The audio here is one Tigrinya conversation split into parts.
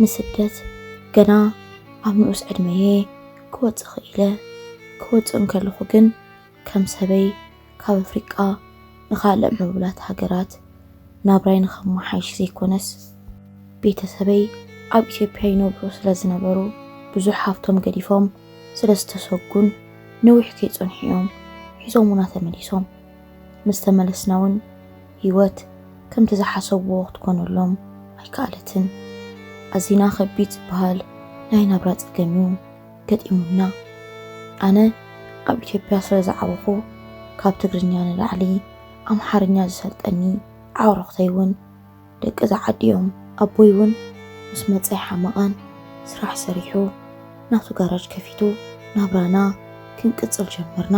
ንስደት ገና ኣብ ንኡስ ዕድመየ ክወጽእ ክኢለ። ክወጽእ እንከለኹ ግን ከም ሰበይ ካብ ኣፍሪቃ ንኻልእ ምዕቡላት ሃገራት ናብራይ ንኸመሓይሽ ዘይኮነስ፣ ቤተሰበይ ኣብ ኢትዮጵያ ይነብሩ ስለ ዝነበሩ፣ ብዙሕ ሃብቶም ገዲፎም ስለ ዝተሰጉን፣ ነዊሕ ከይጸንሑ እዮም ሒዞሙና ተመሊሶም። ምስ ተመለስና እውን ህይወት ከምቲ ዝሓሰብዎ ክትኮነሎም ኣይከኣለትን። ኣዚና ከቢድ ዝበሃል ናይ ናብራ ጸገም እዩ ገጢሙና። ኣነ ኣብ ኢትዮጵያ ስለ ዝዓበኹ፣ ካብ ትግርኛ ንላዕሊ ኣምሓርኛ ዝሰልጠኒ ኣዕሩኽተይ እውን ደቂ እዛ ዓዲ እዮም። ኣቦይ እውን ምስ መጸ ኣይሓመቐን፣ ስራሕ ሰሪሑ ናቱ ጋራጅ ከፊቱ ናብራና ክንቅጽል ጀመርና።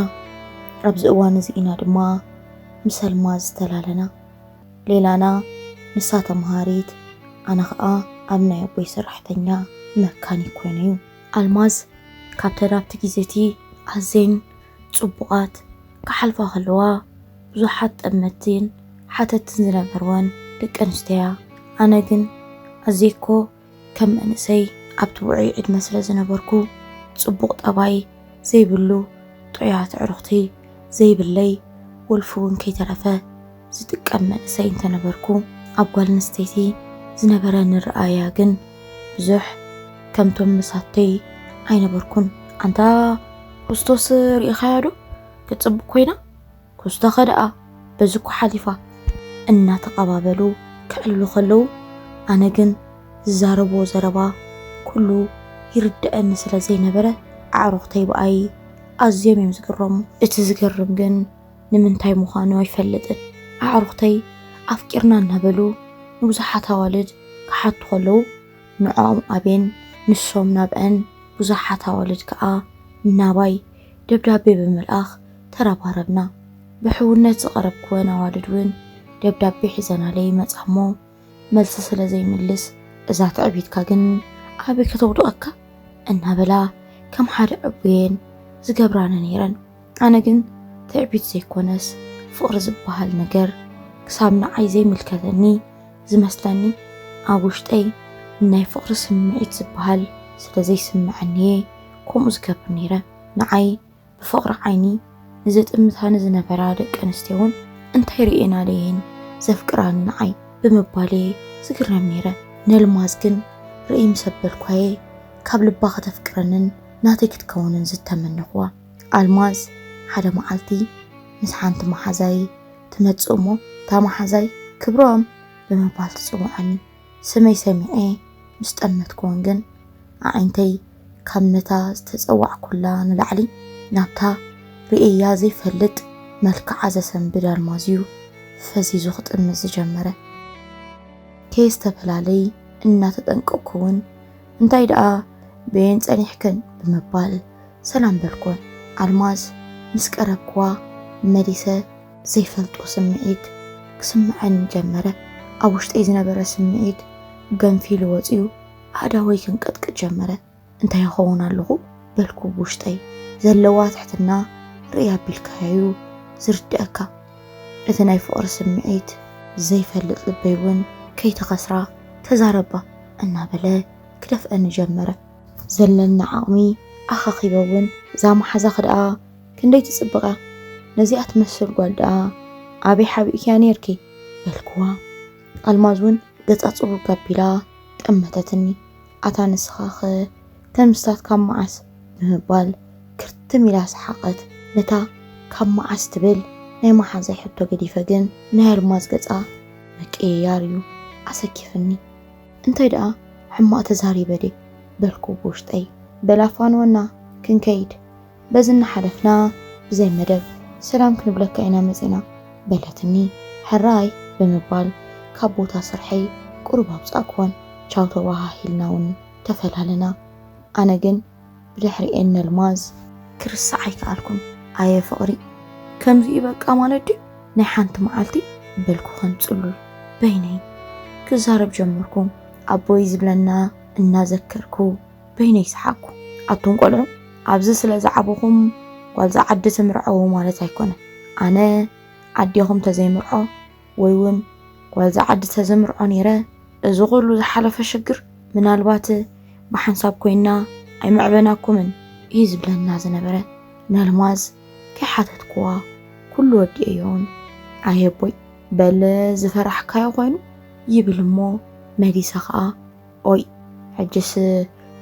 ኣብዚ እዋን እዚ ኢና ድማ ምስ ኣልማዝ ዝተላለና። ሌላና ንሳ ተምሃሪት፣ ኣነ ኸኣ ኣብ ናይ ኣቦይ ሰራሕተኛ መካኒክ ኮይነ እዩ። ኣልማዝ ካብተን ኣብቲ ግዜ እቲ ኣዝየን ጽቡቓት ክሓልፋ ከለዋ ብዙሓት ጠመትቲን ሓተትትን ዝነበርወን ደቂ ኣንስትዮ እያ። ኣነ ግን ኣዝየ እኮ ከም መንእሰይ ኣብቲ ውዑይ ዕድመ ስለ ዝነበርኩ፣ ጽቡቕ ጠባይ ዘይብሉ ጥዑያት ኣዕሩኽቲ ዘይብለይ፣ ወልፊ እውን ከይተረፈ ዝጥቀም መንእሰይ እንተነበርኩ፣ ኣብ ጓል ኣንስተይቲ ዝነበረኒ ኣረኣእያ ግን ብዙሕ ከምቶም መሳቶይ ኣይነበርኩን። ኣንታ ኩስቶስ ርኢኻያ ዶ? ክትጽብቕ ኮይና። ኩስቶኸ ደኣ በዚ እኮ ሓሊፋ። እናተቐባበሉ ክዕልሉ ከለዉ፣ ኣነ ግን ዝዛረብዎ ዘረባ ኩሉ ይርድኣኒ ስለ ዘይነበረ፣ ኣዕሩኽተይ ብኣይ ኣዝዮም እዮም ዝግረሙ። እቲ ዝገርም ግን ንምንታይ ምዃኑ ኣይፈልጥን። ኣዕሩኽተይ ኣፍቂርና እናበሉ ንብዙሓት ኣዋልድ ክሓቱ ከለዉ፣ ንዕኦም ኣቤን ንሶም ናብአን፣ ብዙሓት ኣዋልድ ከኣ ናባይ ደብዳቤ ብምልኣኽ ተረባረብና። ብሕውነት ዝቐረብክወን ኣዋልድ እውን ደብዳቤ ሒዘናለይ ይመጻ እሞ፣ መልሲ ስለ ዘይምልስ፣ "እዛ ትዕቢትካ ግን ኣበይ ከተውድቐካ?" እናበላ ከም ሓደ ዕቡየን ዝገብራኒ ነይረን። ኣነ ግን ትዕቢት ዘይኮነስ፣ ፍቕሪ ዝበሃል ነገር ክሳብ ንዓይ ዘይምልከተኒ ዝመስለኒ፣ ኣብ ውሽጠይ ናይ ፍቕሪ ስምዒት ዝበሃል ስለ ዘይስምዐኒ እየ ከምኡ ዝገብር ነይረ። ንዓይ ብፍቕሪ ዓይኒ ንዝጥምታ ንዝነበራ ደቂ ኣንስትዮ እውን እንታይ ርእየናለየን ዘፍቅራኒ ንዓይ ብምባል እየ ዝግረም ነይረ። ነልማዝ ግን ርእይ ምስ ኣበልኳየ ካብ ልባ ከተፍቅረንን ናተይ ክትከውንን ዝተመነኽዋ። ኣልማዝ ሓደ መዓልቲ ምስ ሓንቲ መሓዛይ ትመጽእ እሞ፣ እታ መሓዛይ ክብሮም ብምባል ትጽውዓኒ። ስመይ ሰሚዐ ምስ ጠመትክወን ግን፣ ኣዒንተይ ካብ ነታ ዝተጸዋዕኩላ ንላዕሊ ናብታ ርእየያ ዘይፈልጥ መልክዓ ዘሰንብድ ኣልማዝ እዩ ፈዚዙ ክጥምት ዝጀመረ። ከየስተፈላለይ እናተጠንቀቕኩ እውን፣ "እንታይ ደኣ በየን ጸኒሕክን?" ብምባል ሰላም በልኩወን። ኣልማዝ ምስ ቀረብክዋ መሊሰ ዘይፈልጦ ስምዒት ክስምዐኒ ጀመረ። ኣብ ውሽጠይ ዝነበረ ስምዒት ገንፊሉ ወጺኡ ኣእዳወይ ከንቀጥቅጥ ጀመረ። "እንታይ ይኸውን ኣለኹ?" በልኩ ብውሽጠይ። ዘለዋ ትሕትና ርእይ ኣቢልካዮ እዩ ዝርድኣካ። እቲ ናይ ፍቕሪ ስምዒት ዘይፈልጥ ልበይ እውን ከይተኸስራ፣ "ተዛረባ" እናበለ ክደፍአኒ ጀመረ። ዘለና ዓቕሚ ኣኻኺበ እውን፣ "እዛ መሓዛኺ ደኣ ክንደይ ትጽብቕ እያ፣ ነዚኣ ትመስል ጓል ደኣ ኣበይ ሓቢእክያ ነይርኪ?" በልክዋ። ኣልማዝ እውን ገጻ ጽጉግ ኣቢላ ጠመተትኒ። "ኣታ ንስኻኸ ከምስታት ካብ መዓስ?" ብምባል ክርትም ኢላ ሰሓቐት። ነታ ካብ መዓስ ትብል ናይ መሓዛይ ሕቶ ገዲፈ ግን፣ ናይ ኣልማዝ ገጻ ምቅይያር እዩ ኣሰኪፍኒ። "እንታይ ደኣ ሕማቕ ተዛሪበ ድየ?" በልኩ ብውሽጠይ። "በላ ፋንወና፣ ክንከይድ። በዚ እናሓለፍና ብዘይ መደብ ሰላም ክንብለካ ኢና መጺና" በለትኒ። "ሕራይ" ብምባል ካብ ቦታ ስርሐይ ቁሩብ ኣውጻእክወን። ቻው ተባሃሂልና እውን ተፈላለና። ኣነ ግን ብድሕሪኤን ነልማዝ ክርስዕ ኣይከኣልኩን። "ኣየ ፍቕሪ፣ ከምዚ እዩ በቃ ማለት ድዩ ናይ ሓንቲ መዓልቲ?" በልኩ ከም ጽሉል በይነይ ክዛረብ ጀመርኩ። ኣቦይ ዝብለና እናዘከርኩ በይነይ ሰሓቕኩ። "ኣቱም ቆልዑ፣ ኣብዚ ስለ ዝዓበኹም ጓልዛ ዓዲ ትምርዐዉ ማለት ኣይኮነን። ኣነ ኣዴኹም ተዘይምርዖ ወይ እውን ጓልዛ ዓዲ ተዘምርዖ ነይረ፣ እዚ ኩሉ ዝሓለፈ ሽግር ምናልባት ብሓንሳብ ኮይና ኣይምዕበናኩምን እዩ ዝብለና ዝነበረ። ነልማዝ ከይሓተትኩዋ ኩሉ ወዲኤዮን። ኣየቦይ፣ በል ዝፈራሕካዮ ኮይኑ ይብል እሞ መሊሰ ኸኣ፣ ኦይ፣ ሕጅስ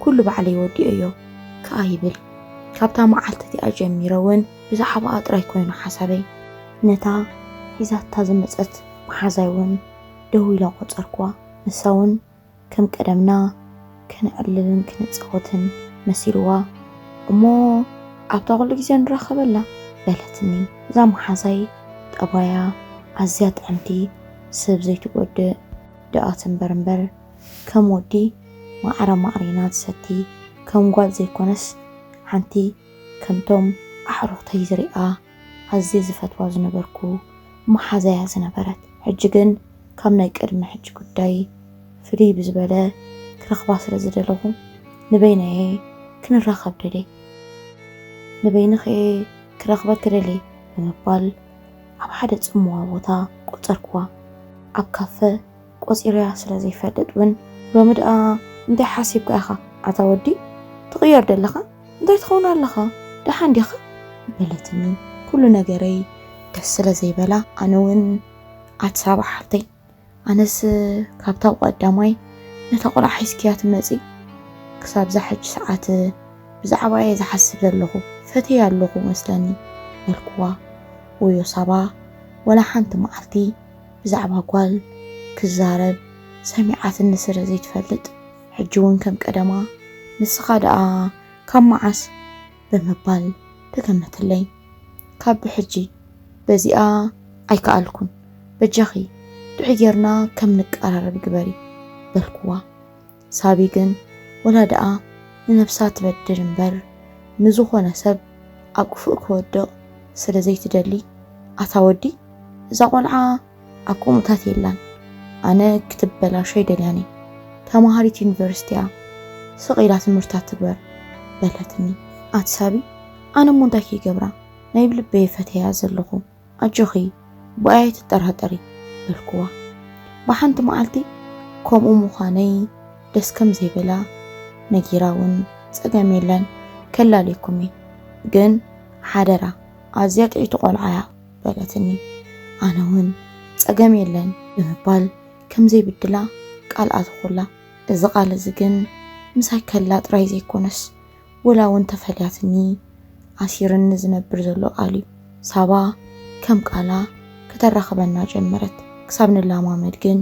ኩሉ ባዕለይ ወዲኤዮ ከኣ ይብል። ካብታ መዓልቲ እቲኣ ጀሚረ እውን ብዛዕባኣ ጥራይ ኮይኑ ሓሳበይ። ነታ ሒዛታ ዝመጸት መሓዛይ እውን ደው ኢለ ቆጸርኩዋ። ንሳ እውን ከም ቀደምና ከነዕልልን ክንጻወትን መሲልዋ፣ እሞ ኣብታ ኩሉ ግዜ ንራኸበላ በለትኒ። እዛ መሓዛይ ጠባያ ኣዝያ ጥዕምቲ፣ ሰብ ዘይትጎድእ ደኣ ትንበር እምበር፣ ከም ወዲ ማዕረ ማዕሪና ትሰቲ፣ ከም ጓል ዘይኮነስ ሓንቲ ከምቶም ኣዕሩኽተይ ዝሪኣ ኣዝየ ዝፈትዋ ዝነበርኩ መሓዛያ ዝነበረት። ሕጂ ግን ካብ ናይ ቅድሚ ሕጂ ጉዳይ ፍልይ ብዝበለ ክረኽባ ስለ ዝደለኹ ንበይነየ ክንራኸብ ደልየ። ንበይንኸ ክረኽበኪ ደልየ ብምባል ኣብ ሓደ ጽምዋ ቦታ ቆጸርኩዋ። ኣብ ካፈ ቆጺረያ ስለ ዘይፈልጥ እውን፣ ሎሚ ደኣ እንታይ ሓሲብካ ኢኻ ኣታ ወዲ? ትቕየር ደለኻ? እንታይ ትኸውን ኣለኻ? ደሓን ዲኻ? በለትኒ። ኩሉ ነገረይ ደስ ስለ ዘይበላ፣ ኣነ እውን ኣቲ ሳባ ሓፍተይ፣ ኣነስ ካብታ ቀዳማይ ነታ ቆልዓ ሒዝክያ ትመጺ ክሳብ እዛ ሕጂ ሰዓት ብዛዕባ እየ ዝሓስብ ዘለኹ፣ ፈትየ ኣለኹ መስለኒ በልኩዋ። ወዮ ሳባ፣ ወላ ሓንቲ መዓልቲ ብዛዕባ ጓል ክዛረብ ሰሚዓትኒ ስለ ዘይትፈልጥ፣ ሕጂ እውን ከም ቀደማ፣ ንስኻ ደኣ ካብ መዓስ ብምባል ተገመተለይ። ካብ ብሕጂ በዚኣ ኣይከኣልኩን፣ በጃኺ ጥዑይ ጌርና ከም ንቀራረብ ግበሪ በልኩዋ። ሳቢ ግን ወላ ደኣ ንነብሳ ትበድል እምበር ንዝኾነ ሰብ ኣብ ክፉእ ክወድቕ ስለ ዘይትደሊ፣ ኣታ ወዲ፣ እዛ ቆልዓ ኣብ ከምኡታት የላን። ኣነ ክትበላሾ ኣይደልያን እየ። ተማሃሪት ዩኒቨርሲቲ እያ። ስቕ ኢላ ትምህርታ ትግበር በለትኒ። ኣቲ ሳቢ፣ ኣነ እሞ እንታይ ከይገብራ? ናይ ብልበይ ፈተያ ዘለኹ። ኣጆኺ፣ ብኣይ ኣይትጠራጠሪ በልኩዋ። ብሓንቲ መዓልቲ ከምኡ ምዃነይ ደስ ከም ዘይበላ ነጊራ እውን ጸገም የለን፣ ከላልየኩም እየ። ግን ሓደራ፣ ኣዝያ ጥዕይቲ ቆልዓ እያ በለትኒ። ኣነ እውን ጸገም የለን ብምባል ከም ዘይብድላ ቃል ኣተኹላ። እዚ ቃል እዚ ግን ምሳይ ከላ ጥራይ ዘይኮነስ፣ ወላ እውን ተፈልያትኒ ኣሲርኒ ዝነብር ዘሎ ቃል እዩ። ሳባ ከም ቃላ ከተራኽበና ጀመረት። ክሳብ ንላማመድ ግን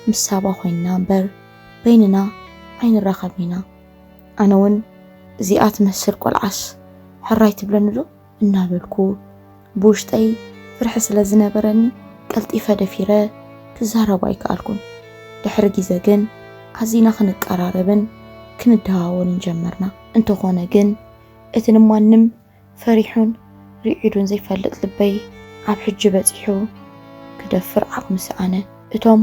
ምስ ሳባ ኮይንና እምበር በይንና ኣይንራኸብን ኢና። ኣነ እውን እዚኣ ትመስል ቆልዓስ ሕራይ ትብለኒ ዶ እናበልኩ ብውሽጠይ ፍርሒ ስለ ዝነበረኒ ቀልጢፈ ደፊረ ክዛረብ ኣይከኣልኩን። ድሕሪ ግዜ ግን ኣዚና ክንቀራረብን ክንደዋወልን ጀመርና። እንተኾነ ግን እቲ ንማንም ፈሪሑን ርዒዱን ዘይፈልጥ ልበይ ኣብ ሕጂ በጺሑ ክደፍር ዓቕሚ ሰኣነ። እቶም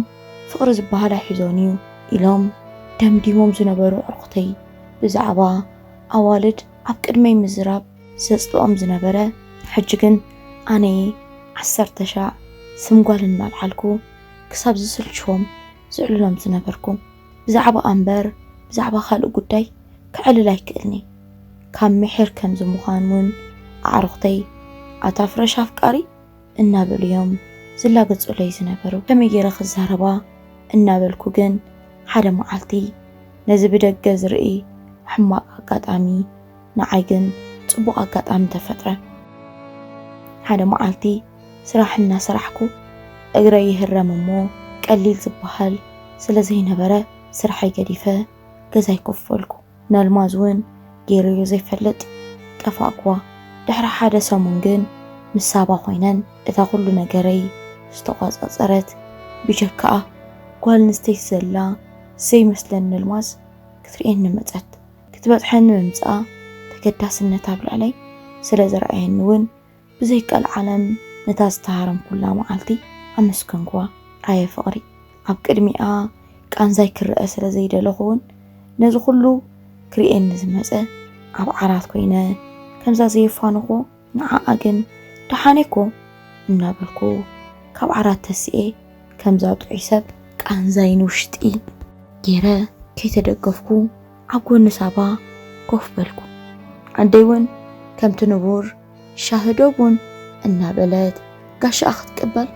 ፍቕሪ ዝበሃል ኣይሕዞን እዩ ኢሎም ደምዲሞም ዝነበሩ ኣዕሩኽተይ ብዛዕባ ኣዋልድ ኣብ ቅድመይ ምዝራብ ዘጽልኦም ዝነበረ፣ ሕጂ ግን ኣነየ ዓሰርተ ሻዕ ስም ጓል እናልዓልኩ ክሳብ ዝስልችዎም ዝዕልሎም ዝነበርኩ። ብዛዕባ እምበር ብዛዕባ ካልእ ጉዳይ ክዕልል ኣይክእልኒ። ካብ ምሒር ከምዚ ምዃን እውን ኣዕሩኽተይ ኣታ ፍረሽ ኣፍቃሪ እናበሉ እዮም ዝላገጹለይ ዝነበሩ። ከመይ ገይረ ክዛረባ እናበልኩ ግን ሓደ መዓልቲ ነዚ ብደገ ዝርኢ ሕማቕ ኣጋጣሚ ንዓይ ግን ጽቡቕ ኣጋጣሚ ተፈጥረ። ሓደ መዓልቲ ስራሕ እናሰራሕኩ እግረይ ይህረም እሞ ቀሊል ዝበሃል ስለ ዘይነበረ ስርሐይ ገዲፈ ገዛይ ኮፍ በልኩ። ነልማዝ እውን ገይረዮ ዘይፈልጥ ጠፋእኩዋ። ድሕሪ ሓደ ሰሙን ግን ምስ ሳባ ኮይነን እታ ኩሉ ነገረይ ዝተቋጻጸረት ብጀካኣ ጓል ኣንስተይቲ ዘላ ዘይመስለኒ ነልማዝ ክትርእየኒ መጸት። ክትበጽሐኒ ምምጻኣ ተገዳስነት ኣብ ልዕለይ ስለ ዘርኣየኒ እውን ብዘይ ቀልዓለም ነታ ዝተሃረምኩላ መዓልቲ ኣመስገንኩዋ። ኣየ ፍቕሪ፣ ኣብ ቅድሚኣ ቃንዛይ ክረኣ ስለ ዘይደለኹ እውን ነዚ ኩሉ ክርእየኒ ዝመጸ ኣብ ዓራት ኮይነ ከምዛ ዘየፋንኹ ንዓኣ ግን ደሓነ እኮ እናበልኩ ካብ ዓራት ተሲኤ ከምዛ ጥዑይ ሰብ ቃንዛይ ንውሽጢ ገይረ ከይተደገፍኩ ኣብ ጎኒ ሳባ ኮፍ በልኩ። ኣደይ እውን ከምቲ ንቡር ሻሂ ዶ ቡን እናበለት ጋሻኣ ክትቅበል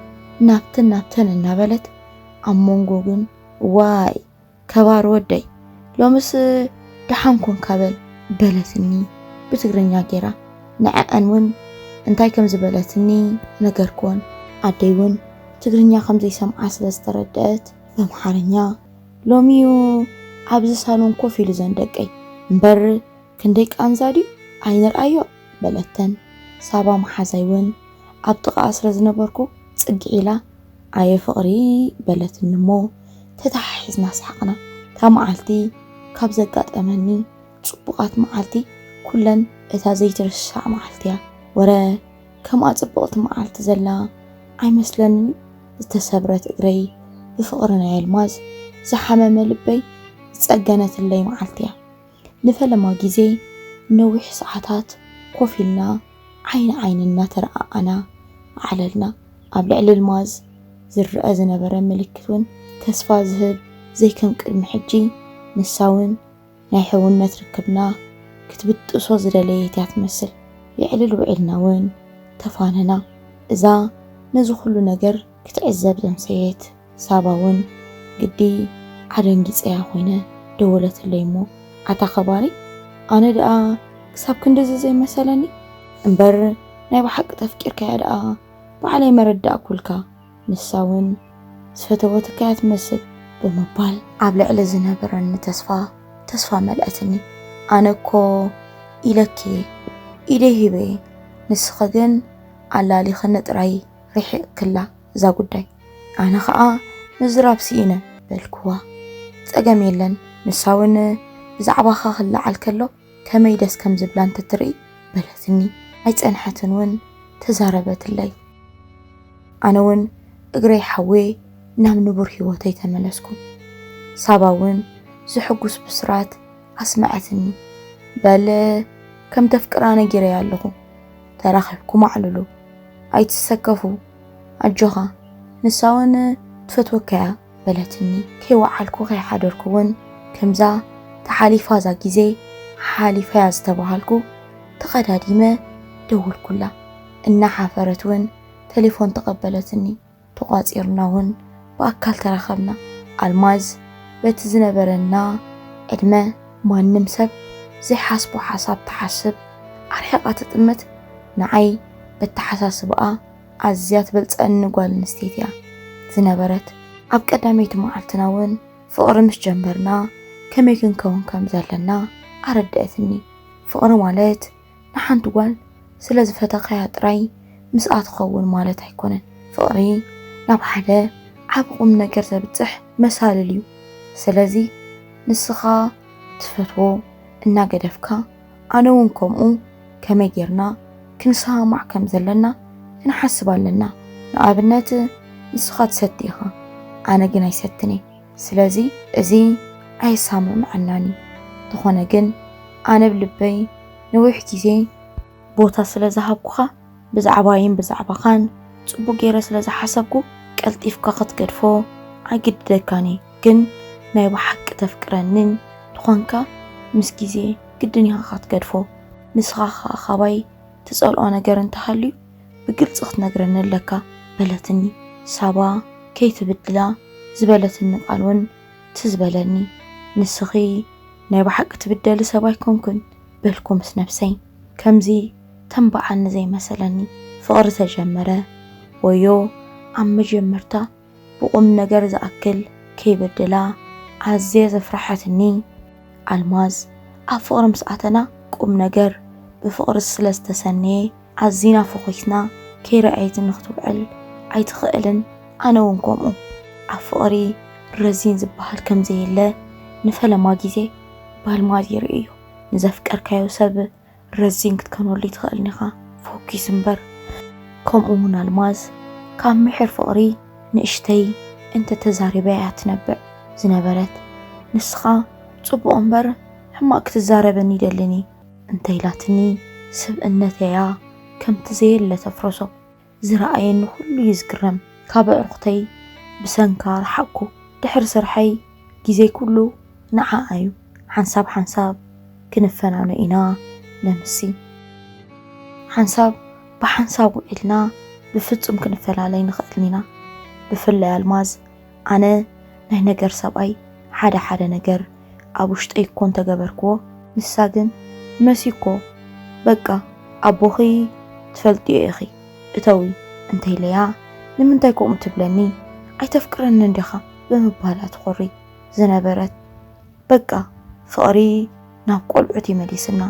ናብትን ናብተን እናበለት ኣብ መንጎ ግን ዋይ ከባር ወደይ ሎምስ ደሓን ኮንካ በል በለትኒ ብትግርኛ ጌራ። ንዐኣን እውን እንታይ ከም ዝበለትኒ ነገርክወን። ኣደይ እውን ትግርኛ ከም ዘይሰምዓ ስለ ዝተረደአት በምሓርኛ ሎሚዩ ኣብዚ ሳሎን ኮፍ ኢሉ ዘን ደቀይ እምበር ክንደይ ቃንዛ ድዩ ኣይንርኣዮ በለተን። ሳባ መሓዛይ እውን ኣብ ጥቓኣ ስለ ዝነበርኩ ጽግዕ ኢላ ኣየ ፍቕሪ በለትኒ እሞ ተተሓሒዝና ሰሓቕና። እታ መዓልቲ ካብ ዘጋጠመኒ ጽቡቓት መዓልቲ ኩለን እታ ዘይትርሳዕ መዓልቲ እያ። ወረ ከምኣ ጽብቕቲ መዓልቲ ዘላ ኣይመስለንን። ዝተሰብረት እግረይ ብፍቕሪ ናይ ኣልማዝ ዝሓመመ ልበይ ዝጸገነትለይ መዓልቲ እያ። ንፈለማ ግዜ ነዊሕ ሰዓታት ኮፍ ኢልና ዓይኒ ዓይኒ እናተረኣኣና ዓለልና። ኣብ ልዕሊ ኣልማዝ ዝረኣ ዝነበረ ምልክት እውን ተስፋ ዝህብ ዘይከም ቅድሚ ሕጂ ንሳ እውን ናይ ሕውነት ርክብና ክትብጥሶ ዝደለየት እያ ትመስል። የዕልል ውዒልና እውን ተፋነና። እዛ ነዚ ኩሉ ነገር ክትዕዘብ ዘምሰየት ሳባ እውን ግዲ ኣደንጊጸያ ኮይነ ደወለትለይ እሞ ኣታ ኸባሪ ኣነ ደኣ ክሳብ ክንድዚ ዘይመሰለኒ እምበር ናይ ብሓቂ ተፍቂርካያ ደኣ ባዕለይ መረዳእኩልካ። ንሳ እውን ዝፈተወትካ እያ ትመስል ብምባል ኣብ ልዕሊ ዝነበረኒ ተስፋ ተስፋ መልአትኒ። ኣነ እኮ ኢለኪ ኢደይ ሂበ ንስኺ ግን ኣላሊኽኒ ጥራይ ርሒቕክላ እዛ ጉዳይ። ኣነ ኸኣ ምዝራብ ስኢነ በልክዋ። ጸገም የለን ንሳ እውን ብዛዕባኻ ክለዓል ከሎ ከመይ ደስ ከም ዝብላ እንተትርኢ በለትኒ። ኣይጸንሐትን እውን ተዛረበትለይ። ኣነ እውን እግረይ ሓዌ ናብ ንቡር ህይወተይ ተመለስኩ። ሳባ እውን ዝሕጉስ ብስራት ኣስመዐትኒ። በል ከም ተፍቅራ ነጊረያ ኣለኹ። ተራኺብኩም ኣዕልሉ። ኣይትሰከፉ። ኣጆኻ ንሳ እውን ትፈትወካ እያ በለትኒ። ከይወዓልኩ ከይሓደርኩ እውን ከምዛ ተሓሊፋ እዛ ግዜ ሓሊፋ እያ ዝተባሃልኩ ተቐዳዲመ ደወልኩላ። እናሓፈረት እውን ተሌፎን ተቐበለትኒ። ተቋጺርና እውን ብኣካል ተራኸብና። ኣልማዝ በቲ ዝነበረና ዕድመ ማንም ሰብ ዘይሓስቦ ሓሳብ ትሓስብ ኣርሒቓ ትጥምት። ንዓይ በተሓሳስባኣ ኣዝያ ትበልጸኒ ጓል ኣንስተይቲ እያ ዝነበረት። ኣብ ቀዳመይቲ መዓልትና እውን ፍቕሪ ምስ ጀመርና ከመይ ክንከውን ከም ዘለና ኣረደአትኒ። ፍቕሪ ማለት ንሓንቲ ጓል ስለ ዝፈተኻያ ጥራይ ምስኣ ትኸውን ማለት ኣይኮነን። ፍቕሪ ናብ ሓደ ዓቢ ቁም ነገር ዘብጽሕ መሳልል እዩ። ስለዚ ንስኻ ትፈትዎ እናገደፍካ ኣነ እውን ከምኡ ከመይ ጌርና ክንሰማማዕ ከም ዘለና ክንሓስብ ኣለና። ንኣብነት ንስኻ ትሰቲ ኢኻ፣ ኣነ ግን ኣይሰትን እየ። ስለዚ እዚ ኣየሰማምዓናን እዩ። እንተኾነ ግን ኣነ ብልበይ ነዊሕ ግዜ ቦታ ስለ ዝሃብኩኻ ብዛዕባይን ብዛዕባኻን ጽቡቕ ገይረ ስለ ዝሓሰብኩ ቀልጢፍካ ክትገድፎ ኣይግድደካን እየ። ግን ናይ ብሓቂ ተፍቅረኒን ትኾንካ ምስ ግዜ ግድን ኢኻ ክትገድፎ። ንስኻ ኸኣ ካባይ ትጸልኦ ነገር እንተሃልዩ ብግልጺ ክትነግረኒ ኣለካ በለትኒ። ሳባ ከይትብድላ ዝበለትኒ ቃል እውን ትዝ በለኒ። ንስኺ ናይ ብሓቂ ትብደሊ ሰብ ኣይኮንኩን በልኩ ምስ ነብሰይ። ከምዚ ተንብዓኒ ዘይመሰለኒ። ፍቕሪ ተጀመረ። ወዮ ኣብ መጀመርታ ብቁም ነገር ዝኣክል ከይበደላ ኣዝየ ዘፍረሐትኒ ኣልማዝ ኣብ ፍቕሪ ምስ ኣተና ቁም ነገር ብፍቕሪ ስለ ዝተሰነየ ኣዚና ፈኾስና ከይረኣየትኒ ክትውዕል ኣይትኽእልን። ኣነ እውን ከምኡ። ኣብ ፍቕሪ ረዚን ዝበሃል ከም ዘየለ ንፈለማ ግዜ ብኣልማዝ ይርእዮ። ንዘፍቀርካዮ ሰብ ረዚን ክትከነሉ ኣይትኽእልን ኢኻ። ፎኪስ እምበር። ከምኡ እውን ኣልማዝ ካብ ምሒር ፍቕሪ ንእሽተይ እንተተዛሪባ እያ ትነብዕ ዝነበረት። ንስኻ ጽቡቕ እምበር ሕማቕ ክትዛረበኒ ይደልን እየ እንተኢላትኒ ስብእነተያ ከምቲ ዘየለ ተፍርሶ። ዝረኣየኒ ኩሉ እዩ ዝግረም። ካብ ኣዕሩኽተይ ብሰንካ ረሓቕኩ። ድሕሪ ስርሐይ ግዜ ኩሉ ንዓኣ እዩ ሓንሳብ ሓንሳብ ክንፈናኖ ኢና ነምሲ። ሓንሳብ ብሓንሳብ ውዒልና ብፍጹም ክንፈላለይ ንኽእል ኢና። ብፍላይ ኣልማዝ፣ ኣነ ናይ ነገር ሰብኣይ ሓደ ሓደ ነገር ኣብ ውሽጠይ እኮ እንተገበርክዎ፣ ንሳ ግን መሲ እኮ በቃ ኣቦኺ ትፈልጥዮ ኢኺ እተዊ እንተኢለያ፣ ንምንታይ ከምኡ ትብለኒ? ኣይተፍቅረንን ዲኻ ብምባላ ትኾሪ ዝነበረት። በቃ ፍቕሪ ናብ ቆልዑት ይመሊስና።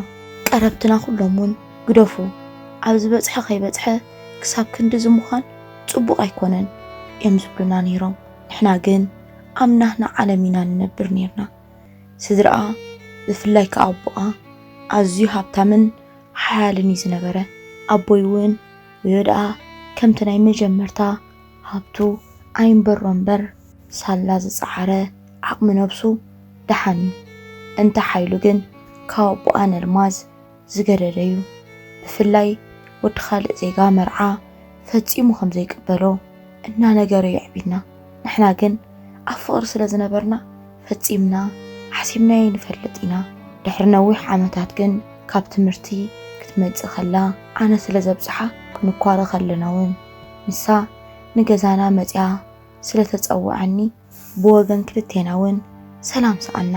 ቀረብትና ኩሎም እውን ግደፉ፣ ኣብ ዝበጽሐ ከይበጽሐ ክሳብ ክንድዚ ምዃን ጽቡቕ ኣይኮነን እዮም ዝብሉና ነይሮም። ንሕና ግን ኣብ ናህና ዓለም ኢና ንነብር ነይርና። ስድራኣ ብፍላይ ከኣ ኣቦኣ ኣዝዩ ሃብታምን ሓያልን እዩ ዝነበረ። ኣቦይ እውን ወዮ ደኣ ከምቲ ናይ መጀመርታ ሃብቱ ኣይንበሮ እምበር ሳላ ዝጸዓረ ዓቕሚ ነብሱ ደሓን እዩ። እንተ ሓይሉ ግን ካብ ኣቦኣ ነልማዝ ዝገደደ እዩ። ብፍላይ ወዲ ካልእ ዜጋ መርዓ ፈጺሙ ከም ዘይቅበሎ እናነገረ የዕቢና። ንሕና ግን ኣብ ፍቕሪ ስለ ዝነበርና ፈጺምና ሓሲብናዮ ንፈልጥ ኢና። ድሕሪ ነዊሕ ዓመታት ግን ካብ ትምህርቲ ክትመጽእ ከላ ኣነ ስለ ዘብጽሓ ክንኳረ ከለና እውን ንሳ ንገዛና መጺኣ ስለ ተጸውዓኒ ብወገን ክልቴና እውን ሰላም ሰኣና።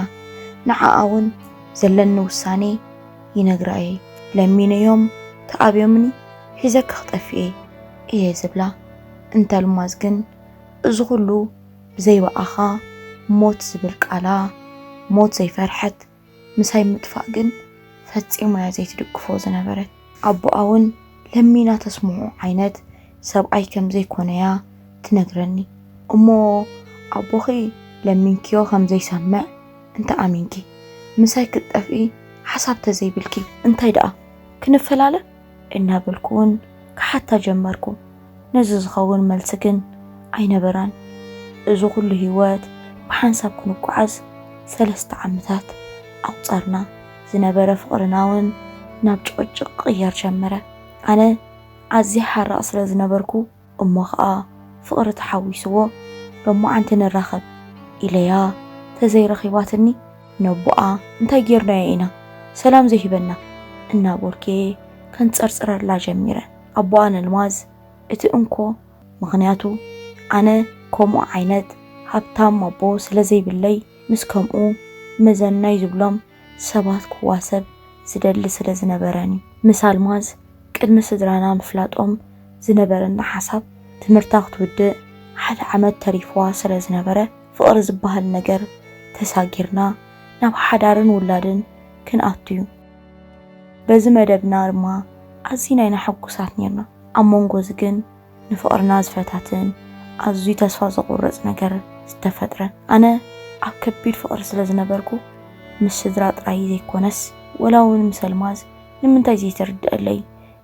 ንዓኣ እውን ዘለኒ ውሳኔ ይነግራ እየ። ለሚነዮም ተኣብዮምኒ ሒዘኪ ክጠፍእ እየ ዝብላ። እንተ ኣልማዝ ግን እዚ ኩሉ ብዘይ ብኣኻ ሞት ዝብል ቃላ ሞት ዘይፈርሐት ምሳይ ምጥፋእ ግን ፈጺማ እያ ዘይትድግፎ ዝነበረት። ኣቦኣ እውን ለሚና ተስምዖ ዓይነት ሰብኣይ ከም ዘይኮነ እያ ትነግረኒ። እሞ ኣቦኺ ለሚንክዮ ከም ዘይሰምዕ እንተ ኣሚንኪ፣ ምሳይ ክትጠፍኢ ሓሳብ ተዘይብልኪ፣ እንታይ ደኣ ክንፈላለ? እናበልኩ እውን ክሓታ ጀመርኩ። ነዚ ዝኸውን መልሲ ግን ኣይነበራን። እዚ ኩሉ ህይወት ብሓንሳብ ክንጓዓዝ ሰለስተ ዓመታት ኣቑጸርና። ዝነበረ ፍቕርና እውን ናብ ጭቕጭቕ ክቕየር ጀመረ። ኣነ ኣዝየ ሓራቕ ስለ ዝነበርኩ፣ እሞ ኸኣ ፍቕሪ ተሓዊስዎ፣ ሎማዓንቲ ንራኸብ ኢለያ ተዘይረኺባትኒ፣ ነቦኣ እንታይ ጌርናዮ ኢና ሰላም ዘይህበና እናበልኩ ከንጸርጽረላ ጀሚረ። ኣቦኣ ነልማዝ እቲ እንኮ ምኽንያቱ ኣነ ከምኡ ዓይነት ሃብታም ኣቦ ስለ ዘይብለይ፣ ምስ ከምኡ መዘናይ ዝብሎም ሰባት ክዋሰብ ዝደሊ ስለ ዝነበረን እዩ። ምስ ኣልማዝ ቅድሚ ስድራና ምፍላጦም ዝነበረና ሓሳብ፣ ትምህርታ ክትውድእ ሓደ ዓመት ተሪፍዋ ስለ ዝነበረ፣ ፍቕሪ ዝበሃል ነገር ተሳጊርና ናብ ሓዳርን ውላድን ክንኣቱ እዩ። በዚ መደብና ድማ ኣዚና ኢና ሕጉሳት ኔርና። ኣብ መንጎ እዚ ግን ንፍቕርና ዝፈታትን ኣዝዩ ተስፋ ዘቑርጽ ነገር ዝተፈጥረ። ኣነ ኣብ ከቢድ ፍቕሪ ስለ ዝነበርኩ፣ ምስ ስድራ ጥራይ ዘይኮነስ፣ ወላ እውን ምስ ኣልማዝ ንምንታይ ዘይትርድኣለይ፣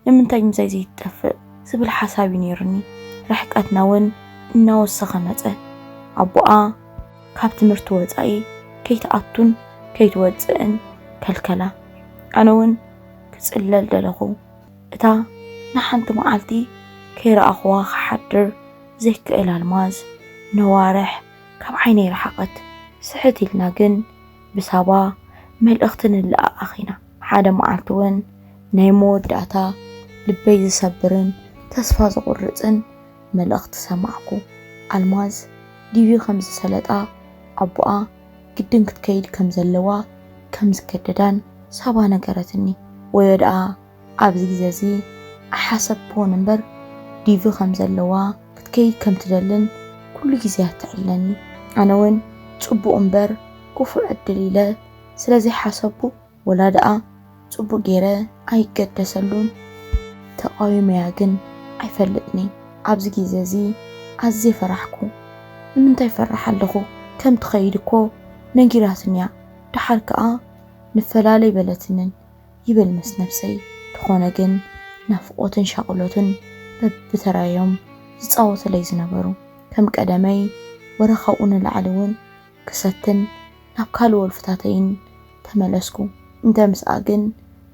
ንምንታይ ምሳይ ዘይትጠፍእ ዝብል ሓሳብ እዩ ነይሩኒ። ርሕቀትና እውን እናወሰኸ መጸ። ኣቦኣ ካብ ትምህርቲ ወጻኢ ከይትኣቱን ከይትወጽእን ከልከላ። ኣነ እውን ክጽለል ደለኹ። እታ ንሓንቲ መዓልቲ ከይረኣኽዋ ክሓድር ዘይክእል ኣልማዝ ነዋርሕ ካብ ዓይነይ ረሓቐት። ስሕት ኢልና ግን ብሳባ መልእኽቲ ንለኣኣኽ ኢና። ሓደ መዓልቲ እውን ናይ መወዳእታ ልበይ ዝሰብርን ተስፋ ዘቑርጽን መልእኽቲ ሰማዕኩ። ኣልማዝ ዲቪ ከም ዝሰለጣ ኣቦኣ ግድን ክትከይድ ከም ዘለዋ ከም ዝገደዳን ሳባ ነገረትኒ። ወዮ ደኣ ኣብዚ ግዜ እዚ ኣይሓሰብክዎን እምበር፣ ዲቪ ከም ዘለዋ ክትከይድ ከም ትደልን ኩሉ ግዜ እያ ትዕለኒ። ኣነ እውን ጽቡቕ እምበር ክፉእ ዕድል ኢለ ስለ ዘይሓሰብኩ፣ ወላ ደኣ ጽቡቕ ገይረ ኣይገደሰሉን። ተቓዊመያ ግን ኣይፈልጥን እየ። ኣብዚ ግዜ እዚ ኣዝየ ፈራሕኩ። ንምንታይ ፈራሕ ኣለኹ? ከም ትኸይድ እኮ ነጊራትኒ እያ። ደሓር ከኣ ንፈላለ ኣይበለትንን ይብል ምስ ነብሰይ። ተኾነ ግን ናፍቖትን ሻቕሎትን በብተራዮም ዝጻወቱለይ ዝነበሩ። ከም ቀደመይ ወረ ካብኡ ንላዕሊ እውን ክሰትን ናብ ካልእ ወልፍታተይን ተመለስኩ። እንተ ምስኣ ግን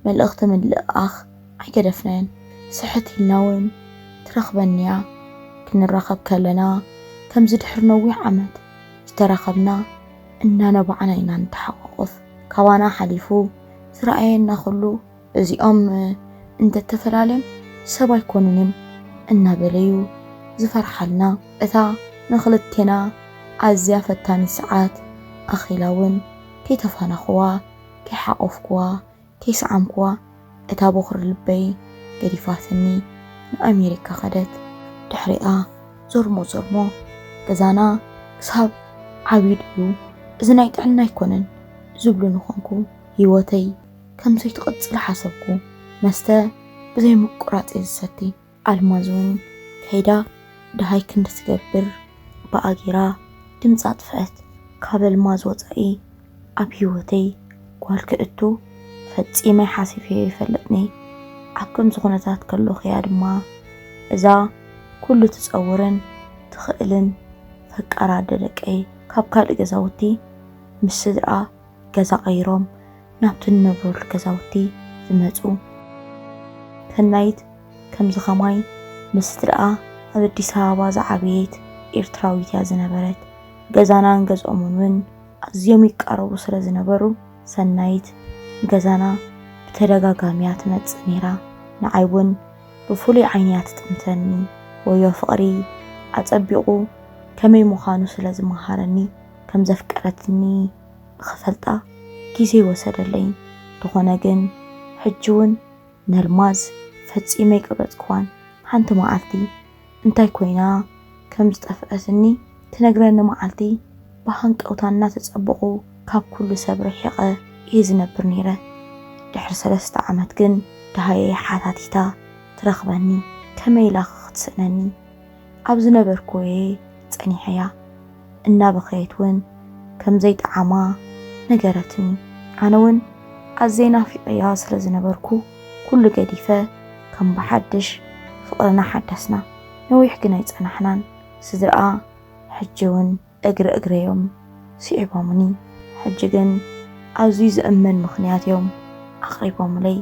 መልእኽቲ ምልእኣኽ ኣይገደፍናዮን። ስሕት ኢልና እውን ትረኽበኒ እያ። ክንራኸብ ከለና ከምዚ ድሕሪ ነዊሕ ዓመት ዝተራኸብና እናነባዕና ኢና ንተሓቋቆፍ። ካባና ሓሊፉ ዝረኣየና ኩሉ፣ እዚኦም እንተተፈላለዮም ሰብ ኣይኮኑን እዮም እናበለዩ ዝፈርሓልና። እታ ንክልቴና ኣዝያ ፈታኒት ሰዓት ኣኺላ እውን ከይተፋነኽዋ፣ ከይሓቆፍክዋ፣ ከይሰዓምክዋ፣ እታ ቦኽሪ ልበይ ገዲፋትኒ ንኣሜሪካ ከደት። ድሕሪኣ ዞርሞ ዞርሞ ገዛና ክሳብ ዓብዩ ድዩ፣ እዚ ናይ ጥዕና ኣይኮነን ዝብሉኒ ኮንኩ። ህይወተይ ከም ዘይትቕጽል ሓሰብኩ። መስተ ብዘይ ምቁራጽ እየ ዝሰቲ። ኣልማዝ እውን ከይዳ ደሃይ ክንዲ ትገብር ብኣጊራ ድምጻ ኣጥፍአት። ካብ ኣልማዝ ወጻኢ ኣብ ህይወተይ ጓል ክእቱ ፈጺመ ሓሲበዮ ይፈልጥኒ። ኣብ ከምዚ ኩነታት ከለኹ እያ ድማ እዛ ኩሉ ትጸውርን ትኽእልን ፈቃር ኣደ ደቀይ ካብ ካልእ ገዛውቲ ምስ ስድራ ገዛ ቀይሮም ናብቲ ንነብረሉ ገዛውቲ ዝመጹ። ሰናይት ከምዚ ኸማይ ምስ ስድራኣ ኣብ ኣዲስ ኣበባ ዝዓበየት ኤርትራዊት እያ ዝነበረት። ገዛናን ገዝኦምን እውን ኣዝዮም ይቃረቡ ስለ ዝነበሩ፣ ሰናይት ገዛና ብተደጋጋሚ እያ ትመጽእ ነይራ። ንዓይ እውን ብፍሉይ ዓይኒ እያ ትጥምተኒ። ወዮ ፍቕሪ ኣጸቢቑ ከመይ ምዃኑ ስለ ዝመሃረኒ፣ ከም ዘፍቀረትኒ ንኽፈልጣ ግዜ ይወሰደለይ። እንተኾነ ግን፣ ሕጂ እውን ነልማዝ ፈጺመ ኣይቀበጽክዋን። ሓንቲ መዓልቲ እንታይ ኮይና ከም ዝጠፍአትኒ ትነግረኒ መዓልቲ ብሃንቀውታ እናተጸበቑ ካብ ኩሉ ሰብ ርሒቐ እየ ዝነብር ነይረ። ድሕሪ ሰለስተ ዓመት ግን ደሃየ ሓታቲታ ትረኽበኒ። ከመይ ኢላ ክትስእነኒ? ኣብ ዝነበርኩ እየ ጸኒሐያ። እናበኸየት እውን ከም ዘይጠዓማ ነገረትኒ። ኣነ እውን ኣዝየ ናፊቐያ ስለ ዝነበርኩ፣ ኩሉ ገዲፈ ከም ብሓድሽ ፍቕርና ሓደስና። ነዊሕ ግን ኣይጸናሕናን። ስድራኣ ሕጂ እውን እግሪ እግረዮም ስዒቦምኒ። ሕጂ ግን ኣዝዩ ዝእመን ምኽንያት እዮም ኣቕሪቦምለይ።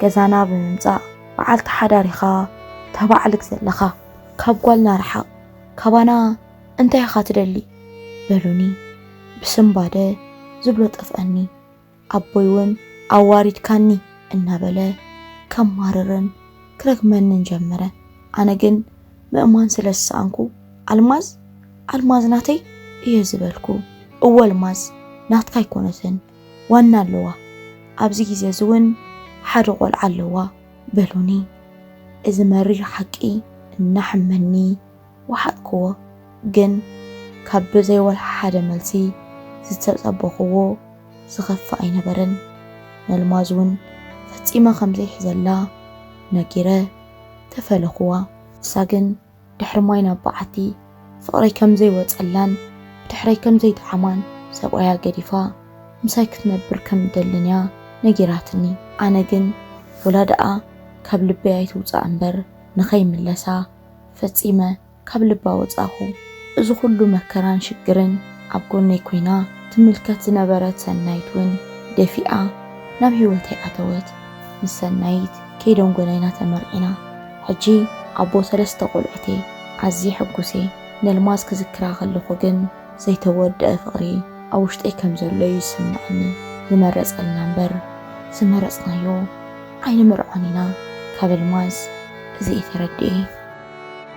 ገዛና ብምምጻእ፣ "በዓልቲ ሓዳር ኢኻ ተባዕልግ ዘለኻ፣ ካብ ጓልና ርሓቕ፣ ካባና እንታይ ኢኻ ትደሊ?" በሉኒ። ብስንባደ ዝብሎ ጠፍአኒ። ኣቦይ እውን ኣዋሪድካኒ እናበለ ከማርርን ክረግመንን ጀመረ። ኣነ ግን ምእማን ስለ ዝሰኣንኩ፣ "ኣልማዝ፣ ኣልማዝ ናተይ" እየ ዝበልኩ። "እወ ኣልማዝ ናትካ ኣይኮነትን፣ ዋና ኣለዋ። ኣብዚ ግዜ እዚ እውን ሓደ ቆልዓ ኣለዋ" በሉኒ። እዚ መሪር ሓቂ እናሕመኒ ወሓጥክዎ። ግን ካብ ብዘይ ወላ ሓደ መልሲ ዝተጸበኽዎ ዝኸፍእ ኣይነበረን። ነልማዝ እውን ፈጺመ ከም ዘይሕዘላ ነጊረ ተፈለኽዋ። ንሳ ግን ድሕሪ ማይ ናብ በዓቲ ፍቕረይ ከም ዘይወጸላን ብድሕረይ ከም ዘይጠዓማን ሰብኣያ ገዲፋ ምሳይ ክትነብር ከም እደልን እያ ነጊራትኒ። ኣነ ግን ወላ ደኣ ካብ ልበይ ኣይትውጻእ እምበር ንኸይምለሳ ፈጺመ ካብ ልባ ወጻኹ። እዚ ኩሉ መከራን ሽግርን ኣብ ጎነይ ኮይና ትምልከት ዝነበረት ሰናይት እውን ደፊኣ ናብ ህይወተይ ኣተወት። ምስ ሰናይት ከይደንጎናይና ተመርዒና። ሕጂ ኣቦ ሰለስተ ቆልዑት እየ። ኣዝየ ሕጉስ እየ። ነልማዝ ክዝክራ ከለኹ ግን ዘይተወድአ ፍቕሪ ኣብ ውሽጠይ ከም ዘሎ እዩ ዝስምዐኒ። ዝመረጸልና እምበር ዝመረጽናዮ ኣይንምርዖን ኢና። ካብ ኣልማዝ እዚ እየ ተረዲኤ።